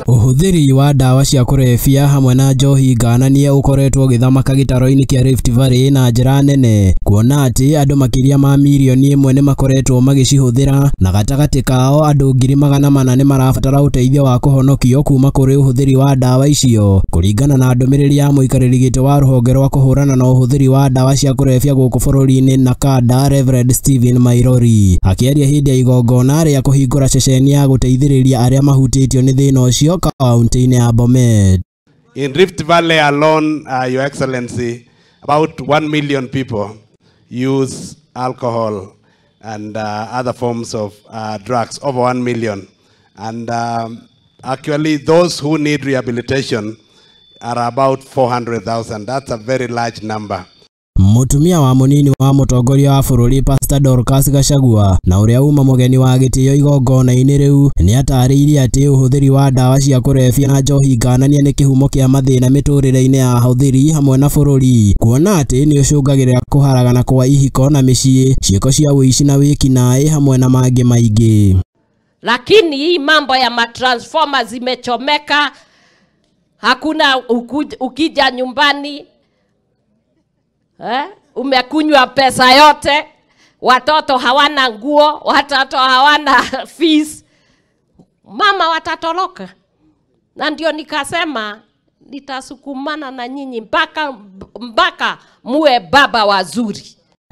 Ũhũthĩri wa ndawa cia kũrebia hamwe na njohi ngananie ũkoretwo ũgĩthamaka gĩtaro-inĩ kĩa Rift Valley na njĩra nene, kuona atĩ andũ makĩria ma mirioni 1 nĩ makoretwo magĩcihũthĩra, na gatagatĩ kao andũ 400,000 nĩ marabatara ũteithio wa kũhonokio kuma kũrĩ ũhũthĩri wa ndawa icio, kũringana na ndũmĩrĩri ya mũikarĩri gĩtĩ wa rũhonge rwa kũhũrana na ũhũthĩri wa ndawa cia kũrebia gũkũ bũrũri-inĩ NACADA Reverend Stephen Mairori. Akĩaria hĩndĩ ya igongona rĩa kũhingũra ceceni ya gũteithĩrĩria arĩa mahutĩtio nĩ thĩna ũcio kaunti-inĩ ya Bomet. In Rift Valley alone, Your Excellency, about 1 million people use alcohol and other forms of drugs, over 1 million. And actually, those who need rehabilitation are about 400,000. That's a very large number. Mutumia wa munini wa mutongoria wa bururi Pastor Dorcas Gachagua na uria uma mugeni wa gitio igongona-inĩ rĩu nĩ atarĩirie atĩ ũhũthĩri wa ndawa cia kũrebia na njohi ngananie nĩ kĩhumo kĩa mathĩna mĩtũrĩre-inĩ ya ahũthĩri hamwe na bũrũri, kuona atĩ nĩ ũcũngagĩrĩra kũharagana kwa ihiko na mĩciĩ, ciĩko cia ũici na wĩkinaĩ hamwe na mangĩ maingĩ. Lakini hii mambo ya matransformer zimechomeka, hakuna ukija nyumbani umekunywa pesa yote, watoto hawana nguo, watoto hawana fees, mama watatoroka. Na ndio nikasema nitasukumana na nyinyi mpaka muwe baba wazuri.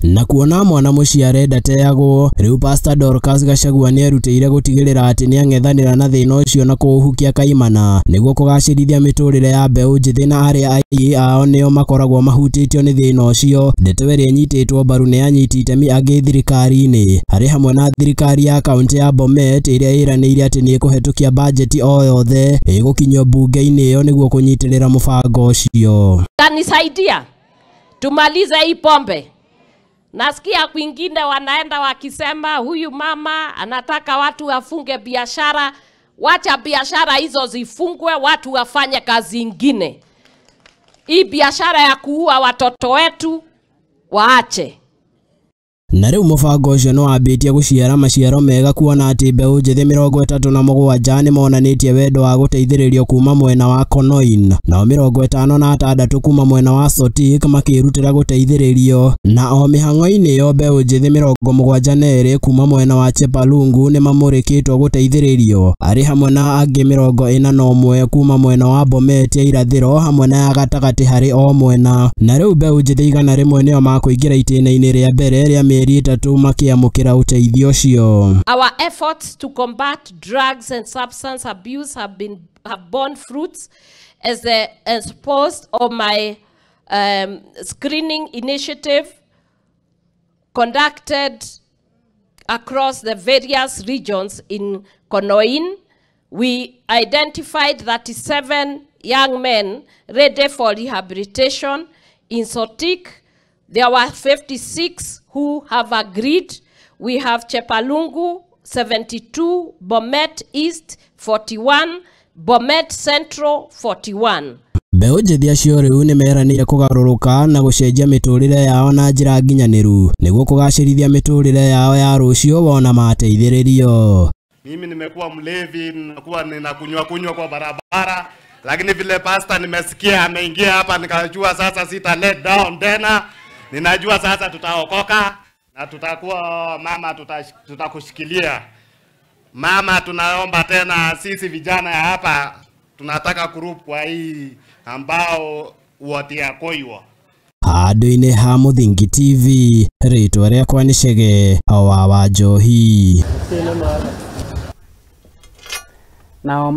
Na kuona mwana mũciare ndateagwo, rĩu Pastor Dorcas Gachagua nĩerutĩire gũtigĩrĩra atĩ nĩang'ethanĩra na thĩna ũcio na kũũhukia kaimana nĩguo kũgacĩrithia mĩtũrĩre ya mbeũ njĩthĩ na arĩa aingĩ ao nĩo makoragwo mahutĩtio nĩ thĩna ũcio. Ndeto ĩrĩa ĩnyitĩtwo mbaru nĩ anyiti itemi angĩ thirikari-inĩ, harĩ hamwe na thirikari ya kaunti ya Bomet ĩrĩa ĩranĩire atĩ nĩĩkũhetũkia bajeti o yothe ĩgũkinyio mbunge-inĩ ĩyo nĩguo kũnyitĩrĩra mũbango ũcio. Tanisaidia tumalize hii pombe. Nasikia kwingine wanaenda wakisema huyu mama anataka watu wafunge biashara. Wacha biashara hizo zifungwe, watu wafanye kazi ingine. Hii biashara ya kuua watoto wetu waache. Na rĩu mũbango ũcio nĩ wambĩtie gũciara maciaro mega, kuona atĩ mbeũ njĩthĩ 37 nĩ monanĩtie wendo wa gũteithĩrĩrio kuma mwena wa Konoin, nao 56 kuma mwena wa Sotik makĩrutĩra gũteithĩrĩrio, na o mĩhang'o-inĩ ĩyo mbeũ njĩthĩ 72 kuma mwena wa Chepalungu nĩ mamũrĩkĩtwo gũteithĩrĩrio, arĩ hamwe na angĩ 41 kuma mwena wa Bomet ya irathĩro hamwe na ya gatagatĩ harĩ o mwena. Na rĩu mbeũ njĩthĩ 101 nĩo makũingĩra itĩna-inĩ rĩa mbere rĩa mĩeri 3 makiamũkĩra ũteithio ũcio. Our efforts to combat drugs and substance abuse have borne fruits, as the exposed of my screening initiative conducted across the various regions in Konoin. We identified 37 young men ready for rehabilitation. In Sotik, there were 56 who have agreed. We have Chepalungu 72, Bomet East 41, Bomet Central 41. Mbeũ njĩthĩ acio rĩu nĩ meranĩire kũgarũrũka na gũcenjia mĩtũrĩre yao na njĩra nginyanĩru nĩguo kũgacĩrithia mĩtũrĩre yao ya rũciũ wona mateithĩrĩrio. Mimi nimekuwa mlevi, ninakuwa ninakunywa kunywa kwa barabara, lakini vile pastor nimesikia ameingia hapa nikajua sasa sita let down tena. Ninajua sasa tutaokoka na tutakuwa mama, tutakushikilia. Mama, tunaomba tena sisi vijana ya hapa tunataka group kwa hii ambao wote koiwa. Handũ-inĩ ha Mũthingi TV, rĩtwa rĩakwa nĩ Chege wa Njohi. Nao.